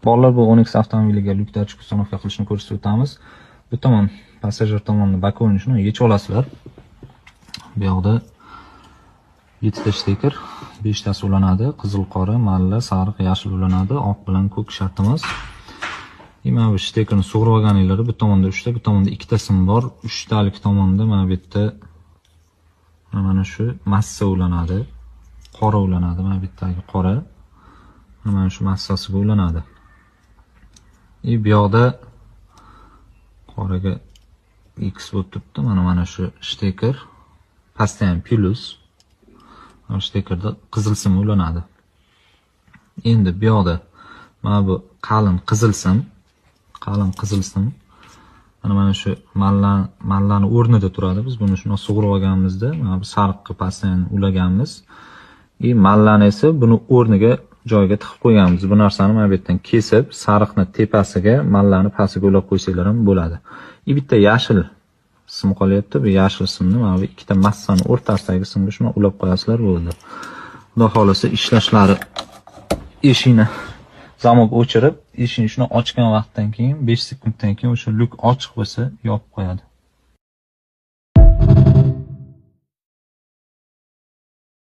Bolalar, bu Onix avtomobiliga lyuk датчик установка qilishni ko'rsatib o'tamiz. Bu tomon, passajir tomonni боковой ni yechib olasizlar. Bu yoqda 7 ta shteker, 5 tasi ulanadi, qizil, qora, malla, sariq, yashil ulanadi, oq bilan ko'k shart emas. Mana bu shtekerni sug'urib olganinglarda bu tomonda 3 ta, bu tomonda 2 ta sim bor. 3 talik tomonda mana bu yerda mana shu massa ulanadi, qora ulanadi, mana bu yerdagi qora mana shu massasiga ulanadi. Bu yoqda qoraga X bo'lib turibdi. Mana shu shteker pastda ham plus. Mana shtekerda qizil sim ulanadi. Endi bu yoqda mana bu qalin qizil sim, qalin qizil sim mana shu mallani o'rnida turadi. Biz buni shuni sug'urib olganimizda mana bu sariqqa pastdan ulaganmiz. Mallani esa buni o'rniga joyiga tiqib qo'yganmiz. Bu narsani mana bu yerdan kesib, sariqni tepasiga, mallani pastiga ulab qo'ysanglar ham bo'ladi. Bitta yashil sim qolyapti. Bu yashil simni mana bu ikkita massani o'rtasidagi simga shuni ulab qo'yasizlar, bo'ldi. Xudo xolasa ishlashlari eshikni zamok o'chirib, eshikni shuni ochgan vaqtdan keyin 5 sekunddan keyin o'sha lyuk ochiq bo'lsa yopib qo'yadi.